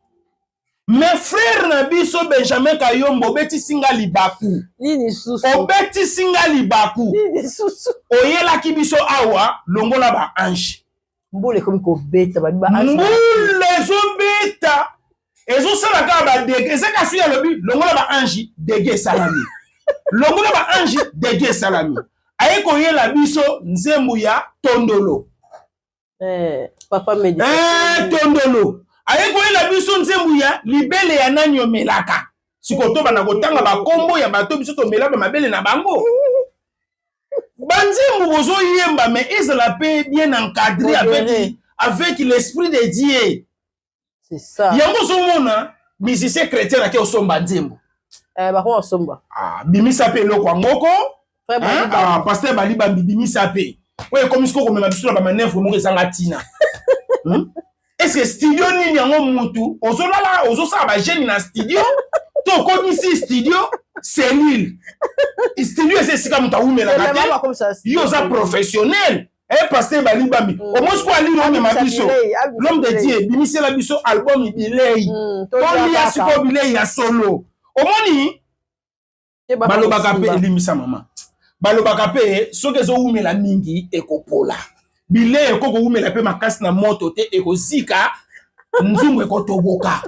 A: Mais frère na biso Benjamin Kayombo obetisi nga libaku.
B: Nini susu?
A: Obetisi nga libaku.
B: Nini susu?
A: Oyelaki biso awa longola ba ange.
B: Mbula ekomi kobeta babi ba ange.
A: Mbula ezobeta ezosala kaka ba dege, eza kasi alobi longola ba ange dege esalami. Longola ba ange dege esalami. Aye koyela biso nzembo ya tondolo.
B: Eh, papa Medi.
A: Eh, tondolo. Aye koyela biso nzembo ya libele ya nani omelaka. Sikoyo tobanda kotanga bakombo ya bato biso tomela ba mabele na bango. Banzembo bozoyemba mais ezala pe bien encadré avec l'esprit de Dieu.
B: C'est ça.
A: Yango ozomona musicien chrétien ake osomba nzembo.
B: Eh, bako osomba.
A: Ah, bimisa pe eloko ya ngoko.
B: Frère
A: Hein?
B: Bali
A: Ah,
B: Bambi.
A: pasteur Bali Bambi bimisa pe. Oyo ekomi sikoyo komema biso na ba manœuvre moko ezanga ntina. Est-ce que studio nini yango mutu ozolala ozosala ba jeune na studio to okomisi studio cellule. Studio eza esika mutu awumelaka te. Yo oza professionnel. Eh, pasteur Bali Bambi. Au moins quoi alino omema biso. L'homme de Dieu bimisela biso album bilei. Tolia sikoyo bilei ya solo. Omoni balobaka pe elimisa mama. Balobaka pe soki ezowumela mingi ekopola. Bilei ekoki kowumela pe makasi na moto te ekozika nzungu ekotoboka.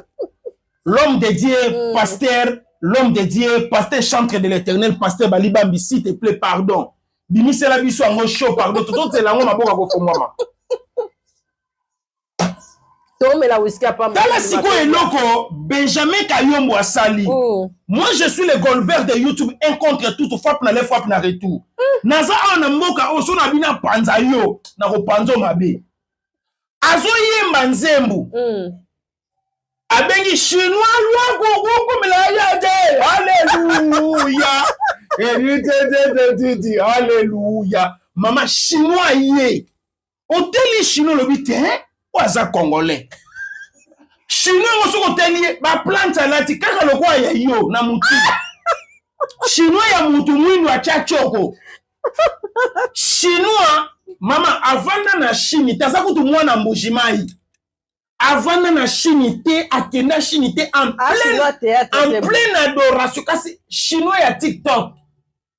A: L'homme de Dieu, pasteur, l'homme de Dieu, pasteur chantre de l'Éternel, pasteur Bali Bambi, s'il te plaît, pardon. Bimisela biso yango chaud, pardon. Tozozela yango maboko akofongwama.
B: Tomela whisky à pamba.
A: Tala sikoyo eloko Benjamin Kayombo asali. Moi je suis le Goldberg de YouTube, un contre tout, frappe na le frappe na retour. Naza awa na mboka oyo so na bina panza yo, na kopanza mabe. Azoyemba nzembo. Abengi chinois lwako kokomela ya te. Alléluia. Elitete Alléluia. Mama chinois ye. Oteli chinois lobi te, hein? Oyo aza congolais. Chinois ngo soki oteli ye, ba plante alati kaka lokola ya yo na mutu. Chinois ya mutu mwindu atia choko. Chinois mama avanda na Chine, taza kutu mwana Mbujimayi. Avanda na Chine te, akenda Chine te en
B: Ah,
A: pleine
B: chinois théâtre
A: en
B: te.
A: pleine adoration kasi chinois ya TikTok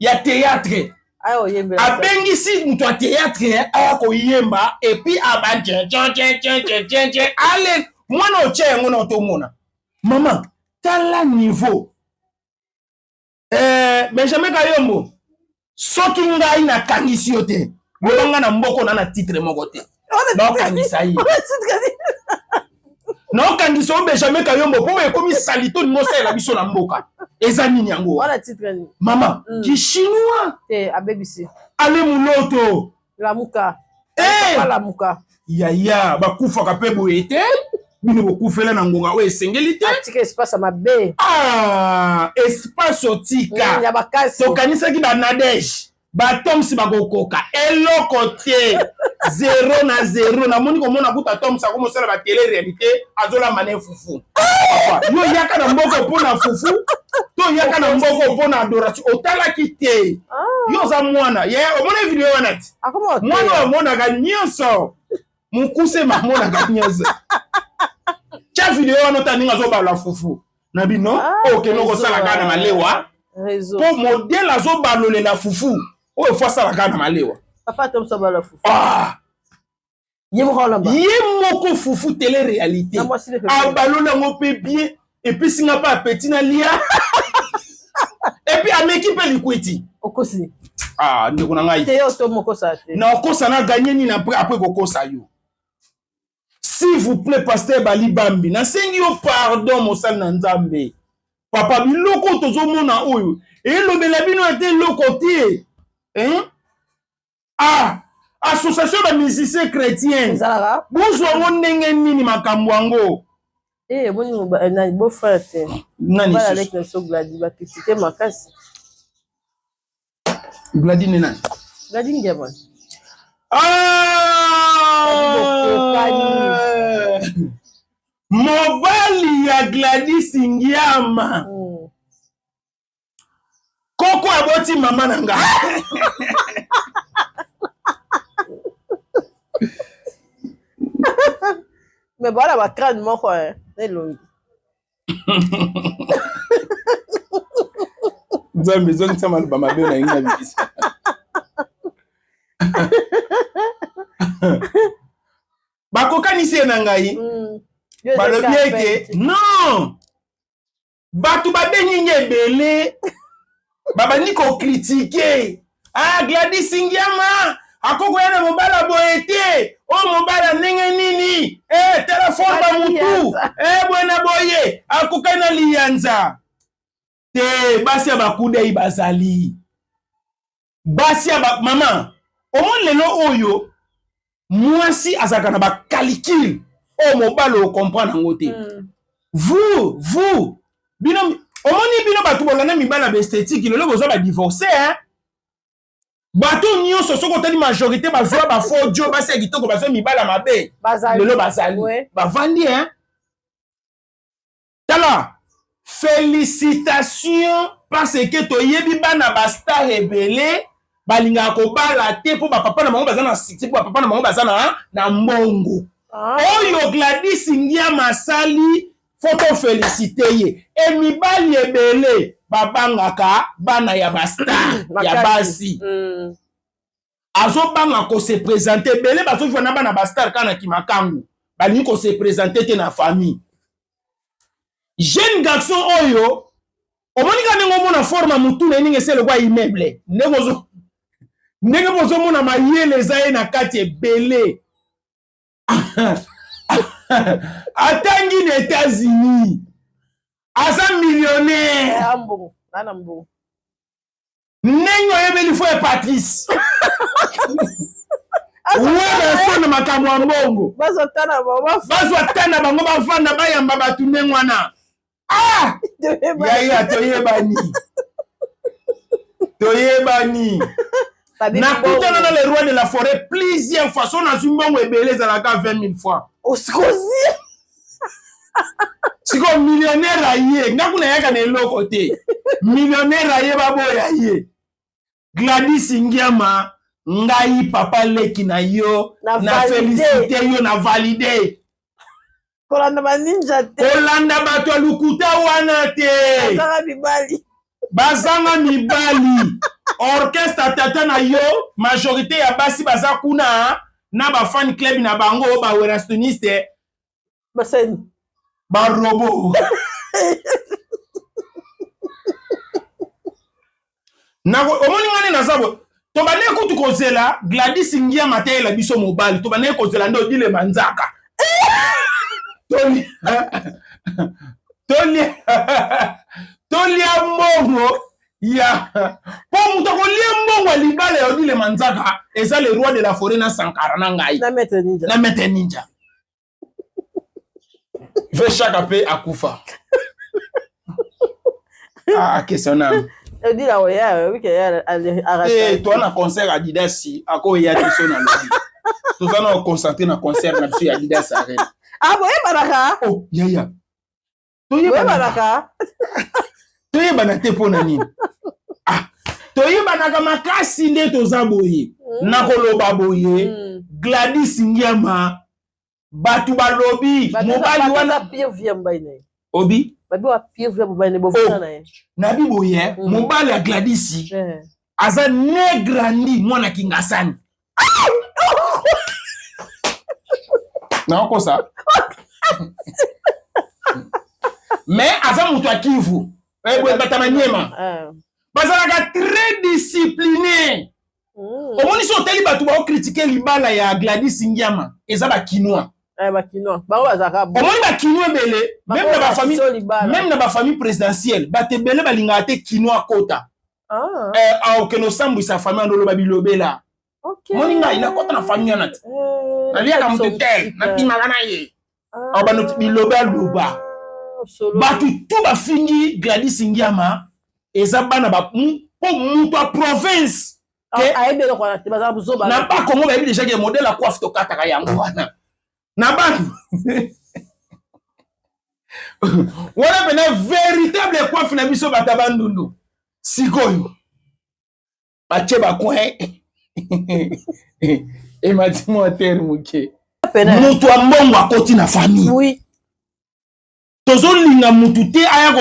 A: ya théâtre.
B: Aya oyembela.
A: Abengisi moto ya théâtre aya koyemba et puis aba tien tien tien tien tien tien tien ale mwana otia yango na otomona. Mama, tala niveau. Benjamin Kayombo, soki ngai nakangisi yo te, loba ngai na mboko na na titre moko te. Naokangisa ye. Naokangisa yo Benjamin Kayombo mpo ekomi salito olingi osalela biso na mboka. Eza nini yango?
B: Wana titre nini?
A: Mama, ki chinois.
B: Te, abebisi.
A: Ale muloto.
B: Lamuka.
A: Eh!
B: Papa lamuka.
A: Yaya, bakufaka pe boye te. Bino bokufela na ngonga oyo esengeli te.
B: Atika espace ya mabe.
A: Ah, espace otika.
B: Ya bakasi.
A: Tokanisaki ba Nadège, ba Toms bakokoka. Eloko te. 0 na 0. Namoni komona kuta Toms akomosala ba télé réalité, azolamba ne fufu. Papa, yo yaka na mboko mpo na fufu, to yaka na mboko mpo na adoration. Otalaki te. Yo oza mwana. Yaya, omona video wana ti?
B: Akoma oteya.
A: Mwana amonaka nyonso. Mokuse mamonaka nyonso. Tia video wana ota ndenge azobalola fufu. Na bino,
B: Ah,
A: okende kosala kaka na malewa.
B: Réseau.
A: Po modèle azobalolela fufu. Oyo fo asala kaka na malewa.
B: Papa Tom sobalola fufu.
A: Ah!
B: Ye moko alamba.
A: Ye moko fufu télé réalité.
B: Na mwasi nde pe.
A: Abalola yango pe bien. Epesi nga pe appétit na lia. Et puis ameki pe likwiti.
B: Okosi.
A: Ah, ndeko na ngai.
B: Te yo to moko sa te.
A: Na okosa na gagner nini après, après kokosa yo. S'il vous plaît, pasteur Bali Bambi, nasengi yo pardon mosali na Nzambe. Papa biloko tozomona oyo elobela bino ate eloko te. Hein? Ah, association ba musiciens chrétiens.
B: Ezalaka.
A: Bozwa yango ndenge nini makambo yango?
B: Eh, boni na beau frère te.
A: Nani
B: Bala
A: susu?
B: leki na biso Glady, ba critiquer makasi.
A: Glady ni nani?
B: Glady Ngiama.
A: Ah! Mobali ya Gladys Ngiama. Koko aboti mama na nga.
B: Mais voilà ba crâne moko hein, na elongi.
A: Nzambe ezongisa maloba mabe na ngai na bikisa. Bakokanisi ye na ngai. Balobi ete non. Bato babengi nge ebele babandi kokritike. Ah, Gladys Ngiama akokoya na mobala boye te. O mobala ndenge nini? Eh, tala forme ya mutu. Eh, boye na boye. Akokani na liyanza. Te, basi ya bakudei bazali. Basi ya ba mama, omoni lelo oyo mwasi azalaka na ba calcul oyo mobali o comprendre yango te. Vous, vous, bino, omoni bino bato bolanda mibali ya ba esthétique lelo bozwa ba divorcé, hein? Bato nyonso soki otali majorité bazwa ba faux dio, basi ya kitoko bazwa mibali ya mabe.
B: Bazali.
A: Lelo bazali.
B: Ouais.
A: Bavandi, hein? Tala, félicitations parce que toyebi bana ba star ebele balingaka kobala te po ba papa na bango baza na succès, po ba papa na bango baza na mbongo.
B: Ah.
A: Oyo Gladys Ngiama asali, faut to féliciter ye. E mibali ebele babangaka bana ya ba star, ya
B: Makasi.
A: basi. Azobanga ko se présenter ebele bazovivre na bana ba star kaka na Kimakangu. Balingi ko se présenter te na famille. Jeune garçon oyo omoni kaka ndenge omona forme ya mutu na ye ndenge ese lokola immeuble. Ndenge ozo, ndenge bozomona mayele eza ye na kati ebele. Atangi na États-Unis. Aza millionnaire.
B: Ah, mbongo. Na mbongo.
A: Ndenge oyebeli fo ya Patrice. Wera so na makambo ya mbongo.
B: Bazwa ta na bango, bafanda.
A: Bazwa ta na bango, bafanda, bayamba bato ndenge wana. Ah!
B: Toyebani.
A: Yaya, toyebani. Toyebani.
B: Babi
A: Nakutana
B: mbongo.
A: na le roi de la forêt plusieurs fois. So nazwi mbongo ebele ezalaka 20 000 fois.
B: Osikosi.
A: Siko millionnaire aye, nga kuna yaka na eloko te. Millionnaire aye baboya ye. Gladys Ngiama, ngai papa leki na yo,
B: Na
A: na
B: valide.
A: félicité yo, na valide.
B: Kolanda baninja te.
A: Kolanda bato ya lokuta wana te.
B: Bazanga mibali.
A: Bazanga mibali. Orchestre tata na yo, majorité ya basi baza kuna na ba fan club na bango ba werastoniste.
B: Basani.
A: Ba robot. Omoni nga nde naza boye, tobandaki kutu kozela Gladys Ngiama ateyela biso mobali, tobandaki kozela nde Odile Manzaka. Tolia mbongo ya po moto akolia mbongo ya libala ya Odile Manzaka eza le roi de la forêt na Sankara na ngai
B: na Maître Ninja,
A: na Maître Ninja. Ve Shaka pe akufa. Ah, question na.
B: Odile oya, oui que ya
A: Eh, toi na concert Adidas ako ya te so na lobi. Toza na concentré na concert na biso ya Adidas Arena.
B: Ah, boyebanaka?
A: Oh, ya ya.
B: Toyebanaka.
A: Toyebana te pona nini? Ah, toyebanaka makasi nde toza boye. Nakoloba boye. Gladys Ngiama bato balobi mobali wana obi nabi boye mobali ya Gladys aza ne grandi mwana Kingasani. Naokosa mais aza moto ya Kivu bata Manyema bazalaka très discipliné. Omoni so otali bato baokritike libala ya Gladys Ngiama eza bakinois. Omoni bakinois ebele même na bafamille présidentielle bato ebele balingaka te kinois kota. Okende osambwisa famille wana oloba bilobela. Omoni ngai nakota na famille wana te. Naliaka moto tel, nabimaka na ye. Bano biloba loba. Bato tu bafingi Gladys Ngiama eza bana ba po moto ya province. Na ba Congo bayebi déjà ke modèle ya coiffe tokataka yango wana. Na bana wana pena véritable coiffe na biso bata bandundu. Sikoyo batie ba coin emati mwa terre moke. Moto ya mbongo akoti na famille.
B: Oui.
A: Tozolinga mutu te aya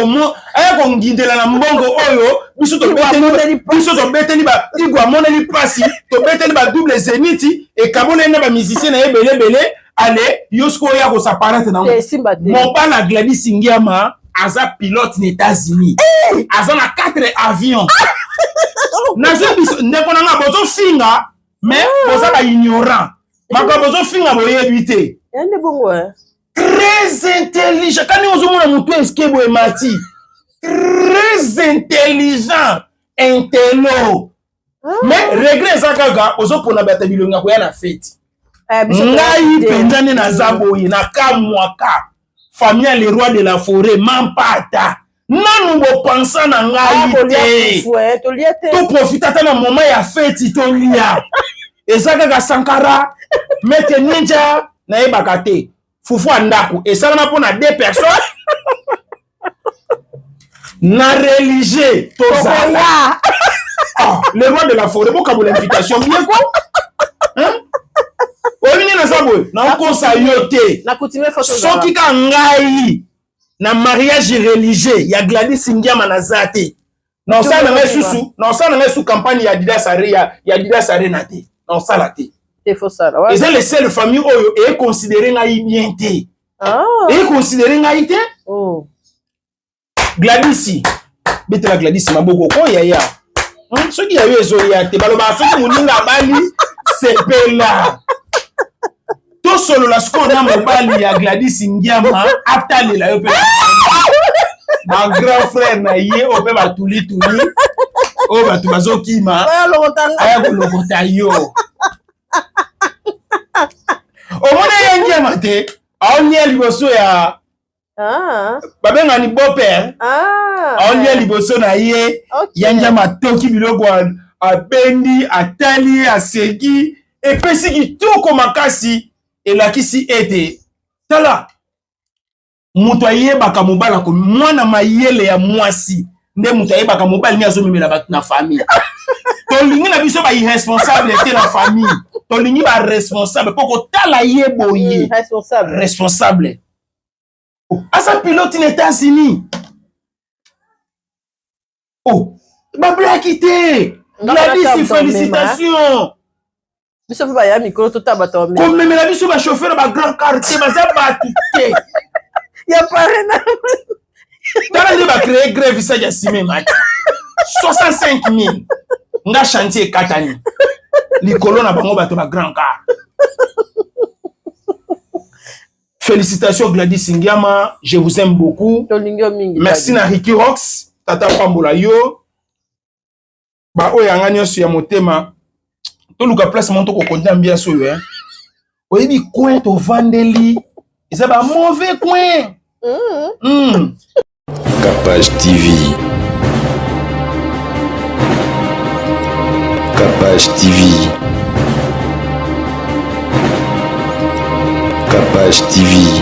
A: kongindela na mbongo oyo biso tobeteli ba Igwe amoneli pasi, tobeteli ba double zénith ekaboleli na ba musicien na ye belebele. Ale yo sikoyo oya kosaparate nango. Mobala Gladys Ngiama aza pilote na États-Unis. Aza na 4 avions. Nazo biso ndeko na nga bozofinga mais boza ba ignorant. Makambo bozofinga boyebi te.
B: Yande bongo
A: Très intelligent. Quand nous avons mutu eskebo emati. Très intelligent, intello. Mais regret eza kaka ozopona bato bilonga koya na fête. Ngai mpenza nde naza boye na kamwaka. Famille le roi de la forêt mampata. Nanu bopansa na ngai te. Toprofite ata na moment ya fête tolia. Eza kaka Sankara, Maître Ninja nayebaka te. Fufu ya ndako esalama mpona 2 personnes. Na religieux tozala. Oh, le roi de la forêt bokabola invitation bien ko. Hein? Oyebi nini naza boye? Nakokosa yo te. Soki ka ngai na mariage religieux ya Gladys Ngiama naza te. Na osala na ngai susu, na osala na ngai su campagne ya Adidas Arena, ya Adidas Arena te. Na osala te. Eza le seul famille oyo e considérer ngai bien te. E considérer ngai te. Gladys, betela Gladys maboko ko yaya. Soki ya yo ezoya te, baloba soki moninga abali sepela. Tosolola sikoyo na mobali ya Gladys Ngiama atalela yo pe ba grand frère na ye oyo pe batulituli oyo bato bazokima aya kolokota yo. Omona ye Ngiama te, aolia liboso ya babengani beau-père, aolia liboso na ye ya Ngiama atoki biloko abendi atali ye aseki epesi kitoko makasi elakisi ete tala moto ayebaka mobali ako mwana mayele ya mwasi nde moto ayebaka mobali nde azomemela bato na famille. Tolingi na biso ba irresponsable te na famille, tolingi ba responsable po kotala ye boye responsable. Oh, aza pilote na États-Unis. Oh, bablaki te. Gladys, félicitations.
B: Biso mpe baya mikolo tota bato
A: komemela biso bachauffeur ba grand quartier baza bato te
B: ya parena.
A: Tala nde bacree grève isaki ya sime maki 65 000 nga chantier ekatani likolo na bango bato ba grand car. Félicitations Gladys Ngiama, je vous aime beaucoup. Merci na Ricky Rox, tata pambola yo. Ba oyo yanga nyonso ya motema. Toluka place moko tokokonda ambiance oyo hein. Oyebi coin tovandeli eza ba mauvais coin.
C: Capage TV. Capage TV. Capage TV.